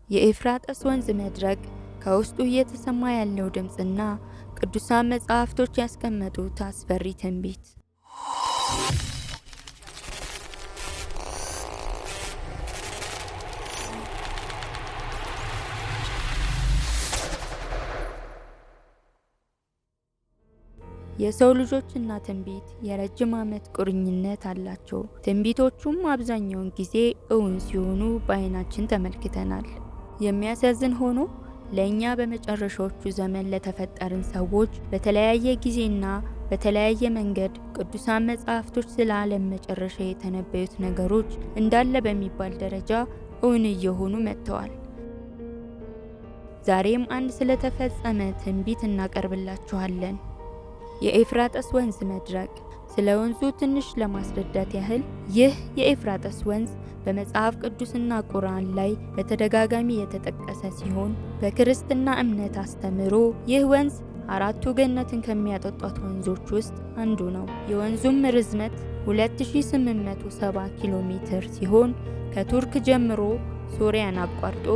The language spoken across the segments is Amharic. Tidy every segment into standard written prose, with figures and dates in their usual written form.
የኤፍራጥስ ወንዝ መድረቅ፣ ከውስጡ እየተሰማ ያለው ድምፅና ቅዱሳን መጻሕፍቶች ያስቀመጡት አስፈሪ ትንቢት። የሰው ልጆችና ትንቢት የረጅም ዓመት ቁርኝነት አላቸው። ትንቢቶቹም አብዛኛውን ጊዜ እውን ሲሆኑ በዓይናችን ተመልክተናል። የሚያሳዝን ሆኖ ለእኛ በመጨረሻዎቹ ዘመን ለተፈጠርን ሰዎች በተለያየ ጊዜና በተለያየ መንገድ ቅዱሳን መጻሕፍቶች ስለ ዓለም መጨረሻ የተነበዩት ነገሮች እንዳለ በሚባል ደረጃ እውን እየሆኑ መጥተዋል። ዛሬም አንድ ስለተፈጸመ ትንቢት እናቀርብላችኋለን። የኤፍራጥስ ወንዝ መድረቅ። ስለ ወንዙ ትንሽ ለማስረዳት ያህል፣ ይህ የኤፍራጥስ ወንዝ በመጽሐፍ ቅዱስና ቁርአን ላይ በተደጋጋሚ የተጠቀሰ ሲሆን፣ በክርስትና እምነት አስተምህሮ ይህ ወንዝ አራቱ ገነትን ከሚያጠጧት ወንዞች ውስጥ አንዱ ነው። የወንዙም ርዝመት 2870 ኪሎ ሜትር ሲሆን፣ ከቱርክ ጀምሮ ሶሪያን አቋርጦ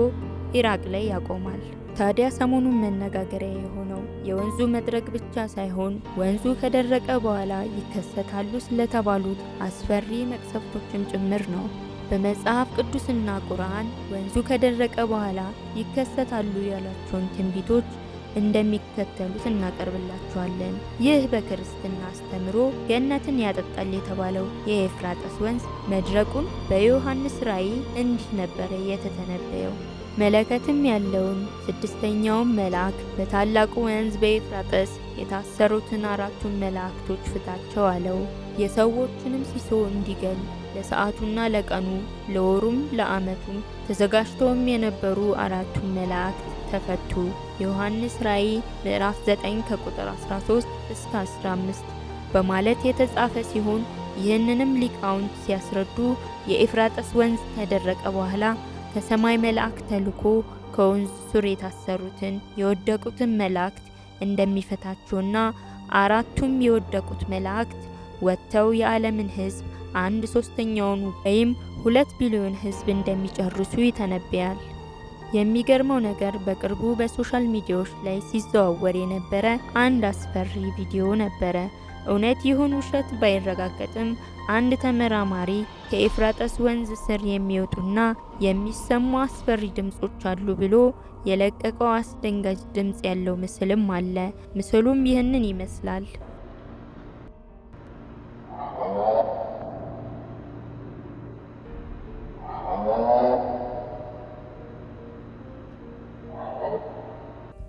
ኢራቅ ላይ ያቆማል። ታዲያ ሰሞኑን መነጋገሪያ የሆነው የወንዙ መድረቅ ብቻ ሳይሆን፣ ወንዙ ከደረቀ በኋላ ይከሰታሉ ስለተባሉት አስፈሪ መቅሰፍቶችም ጭምር ነው። በመጽሐፍ ቅዱስና ቁርአን ወንዙ ከደረቀ በኋላ ይከሰታሉ ያሏቸውን ትንቢቶች እንደሚከተሉት እናቀርብላችኋለን። ይህ በክርስትና አስተምህሮ ገነትን ያጠጣል የተባለው የኤፍራጥስ ወንዝ መድረቁን በዮሐንስ ራእይ እንዲህ ነበረ የተተነበየው። መለከትም ያለውን ስድስተኛውን መልአክ በታላቁ ወንዝ በኤፍራጥስ የታሰሩትን አራቱን መላእክቶች ፍታቸው አለው። የሰዎችንም ሲሶ እንዲገል ለሰዓቱና ለቀኑ ለወሩም ለዓመቱም ተዘጋጅተውም የነበሩ አራቱን መላእክት ተፈቱ። ዮሐንስ ራእይ ምዕራፍ 9 ከቁጥር 13 እስከ 15 በማለት የተጻፈ ሲሆን፣ ይህንንም ሊቃውንት ሲያስረዱ የኤፍራጥስ ወንዝ ከደረቀ በኋላ ከሰማይ መልአክ ተልኮ ከወንዙ ስር የታሰሩትን የወደቁትን መላእክት እንደሚፈታቸውና አራቱም የወደቁት መላእክት ወጥተው የዓለምን ሕዝብ አንድ ሶስተኛውን ወይም 2 ቢሊዮን ሕዝብ እንደሚጨርሱ ይተነብያል። የሚገርመው ነገር በቅርቡ በ social ሚዲያዎች ላይ ሲዘዋወር የነበረ አንድ አስፈሪ ቪዲዮ ነበረ። እውነት ይሁን ውሸት ባይረጋገጥም፣ አንድ ተመራማሪ ከኤፍራጥስ ወንዝ ስር የሚወጡና የሚሰሙ አስፈሪ ድምጾች አሉ ብሎ የለቀቀው አስደንጋጭ ድምጽ ያለው ምስልም አለ። ምስሉም ይህንን ይመስላል።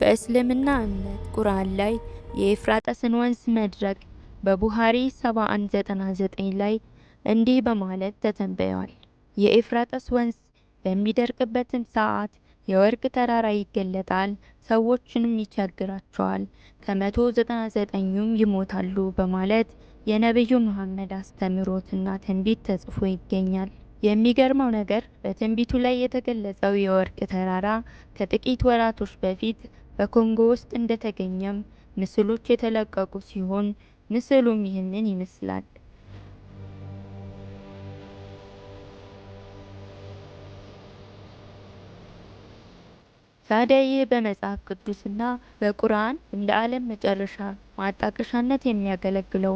በእስልምና እምነት ቁርአን ላይ የኤፍራጥስን ወንዝ መድረቅ በቡሃሪ 7199 ላይ እንዲህ በማለት ተተንብዮአል። የኤፍራጥስ ወንዝ በሚደርቅበትም ሰዓት የወርቅ ተራራ ይገለጣል፣ ሰዎችንም ይቸግራቸዋል፣ ከ199ኙም ይሞታሉ በማለት የነብዩ መሐመድ አስተምህሮትና ትንቢት ተጽፎ ይገኛል። የሚገርመው ነገር በትንቢቱ ላይ የተገለጸው የወርቅ ተራራ ከጥቂት ወራቶች በፊት በኮንጎ ውስጥ እንደተገኘም ምስሎች የተለቀቁ ሲሆን፣ ምስሉም ይህንን ይመስላል። ታዲያ ይህ በመጽሐፍ ቅዱስና በቁርአን እንደ ዓለም መጨረሻ ማጣቀሻነት የሚያገለግለው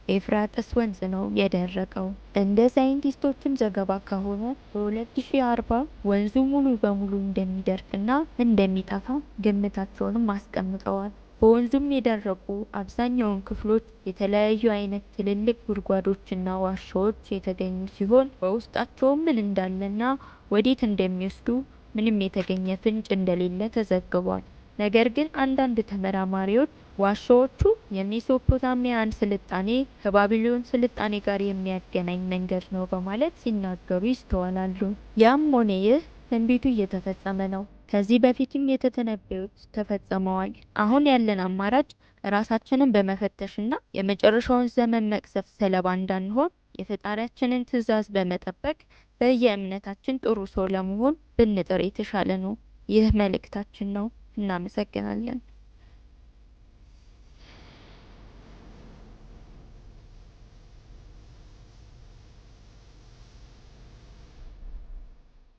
ኤፍራጥስ ወንዝ ነው የደረቀው። እንደ ሳይንቲስቶችም ዘገባ ከሆነ በ2040 ወንዙ ሙሉ በሙሉ እንደሚደርቅና እንደሚጠፋ ግምታቸውንም አስቀምጠዋል። በወንዙም የደረቁ አብዛኛውን ክፍሎች የተለያዩ አይነት ትልልቅ ጉድጓዶችና ዋሻዎች የተገኙ ሲሆን፣ በውስጣቸውም ምን እንዳለና ወዴት እንደሚወስዱ ምንም የተገኘ ፍንጭ እንደሌለ ተዘግቧል። ነገር ግን አንዳንድ ተመራማሪዎች ዋሻዎቹ የሜሶፖታሚያን ስልጣኔ ከባቢሎን ስልጣኔ ጋር የሚያገናኝ መንገድ ነው በማለት ሲናገሩ ይስተዋላሉ። ያም ሆነ ይህ ትንቢቱ እየተፈጸመ ነው። ከዚህ በፊትም የተተነበዩት ተፈጽመዋል። አሁን ያለን አማራጭ ራሳችንን በመፈተሽና የመጨረሻውን ዘመን መቅሰፍት ሰለባ እንዳንሆን የፈጣሪያችንን ትዕዛዝ በመጠበቅ በየእምነታችን ጥሩ ሰው ለመሆን ብንጥር የተሻለ ነው። ይህ መልእክታችን ነው። እናመሰግናለን።